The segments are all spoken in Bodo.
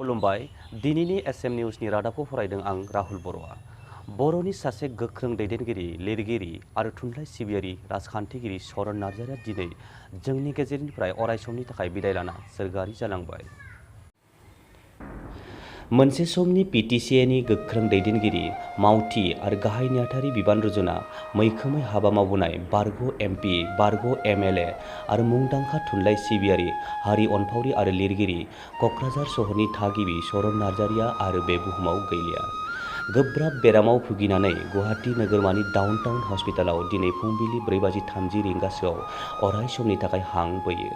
खुलुमबाय। दिनैनि एसएम निउसनि रादाबखौ फरायदों आं राहुल बर'आ। बर'नि सासे गोख्रों दैदेनगिरि, लिरगिरि आरो थुनलाइ सिबियारि राजखान्थिगिरि चरण नार्जारिया दिनै जोंनि गेजेरनिफ्राय अरायसमनि थाखाय बिदाय लाना सोरगोआरि जालांबाय। मोनसे समनि पिटिसिएनि गोख्रों दैदेनगिरि, मावथि आरो गाहाय नेहाथारि बिबान रुजुना मैखोमै हाबा मावबोनाय बारग' एमपि, बारग' एमएलए आरो मुंदांखा थुनलाइ सिबियारि, हारि अनफावरि आरो लिरगिरि क'क्राझार सहरनि थागिबि चरण नार्जारिया आरो बे बुहुमाव गैलिया। गोब्राब बेरामाव भुगिनानै गुवाहाटी नोगोरमानि डाउन टाउन हस्पिटालाव दिनै फुंबिलि 4:30 रिंगासोआव अराय समनि थाखाय हां बोयो।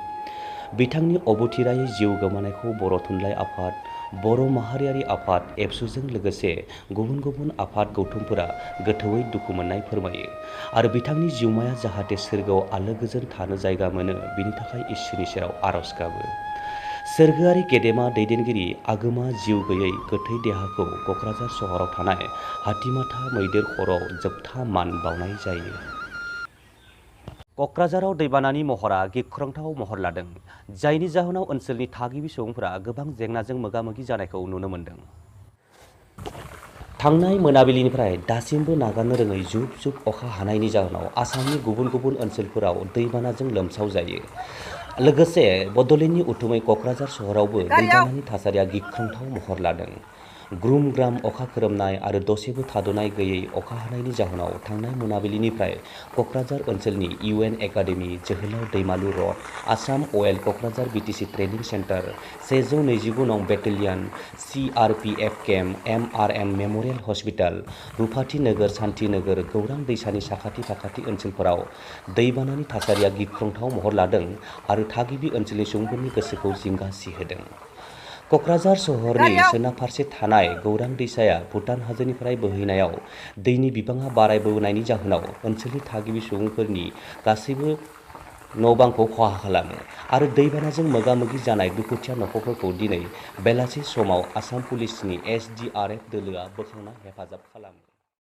बिथांनि अबथिरायै जिउ गोमानायखौ बर' थुनलाइ आफाद, बर' माहारियारि आफाद एबसुजों लोगोसे गुबुन गुबुन आफाद गौथुमफोरा गोथौयै दुखु मोननाय फोरमायो आरो बिथांनि जिउमाया जाहाथे सोरगोआव आलो गोजोन थानो जायगा मोनो बिनि थाखाय इसोरनि सेराव आरज गाबो। सोरगोआरि गेदेमा दैदेनगिरि आगोमा जिउ गैयै गोथै देहाखौ क'क्राझार सहराव थानाय हाथिमाथा मैदेर खर'आव जोबथा मान बावनाय जायो। क'क्राझाराव दैबानानि महरा गिख्रंथाव महर लादों, जायनि जाहोनाव ओनसोलनि थागिबि सुबुंफोरा गोबां जेंनाजों मोगा-मोगि जानायखौ नुनो मोन्दों। थांनाय मोनाबिलिनिफ्राय दासिमबो नागारनो रोङै जुब जुब अखा हानायनि जाहोनाव आसामनि गुबुन गुबुन ओनसोलफोराव दैबानाजों लोमसाव जायो। लोगोसे बड'लेण्डनि उथुमै क'क्राझार सहरावबो दैबानानि थासारिया गिख्रंथाव महर लादों। ग्रुम ग्राम अखा खोरोमनाय आरो दसेबो थाद'नाय गैयै अखा हानायनि जाहोनाव थांनाय मोनाबिलिनिफ्राय क'क्राझार ओनसोलनि UN एकाडेमि, जोहोलाव Daimalu road, Assam oil Kokrajhar BTC training centre, 129 नं battalion, CRPF camp, MRM memorial hospital, Rupathi Nagar, Santhi नोगोर, गौरां दैसानि साखाथि फाखाथि ओनसोलफोराव दैबानानि थासारिया गिख्रंथाव महर लादों आरो थागिबि ओनसोलनि सुबुंफोरनि गोसोखौ जिंगा सिहोदों। क'क्राझार सहरनि सोनाब फारसे थानाय गौरां दैसाया भुटान हाजोनिफ्राय बोहैनायाव दैनि बिबाङा बारायबोनायनि जाहोनाव ओनसोलनि थागिबि सुबुंफोरनि गासैबो न'-बांखौ खहा खालामो आरो दैबानाजों मोगा-मोगि जानाय दुखुथिया नखरफोरखौ दिनै बेलासि समाव आसाम पुलिसनि SDRF दोलोआ बोखांना हेफाजाब खालामो।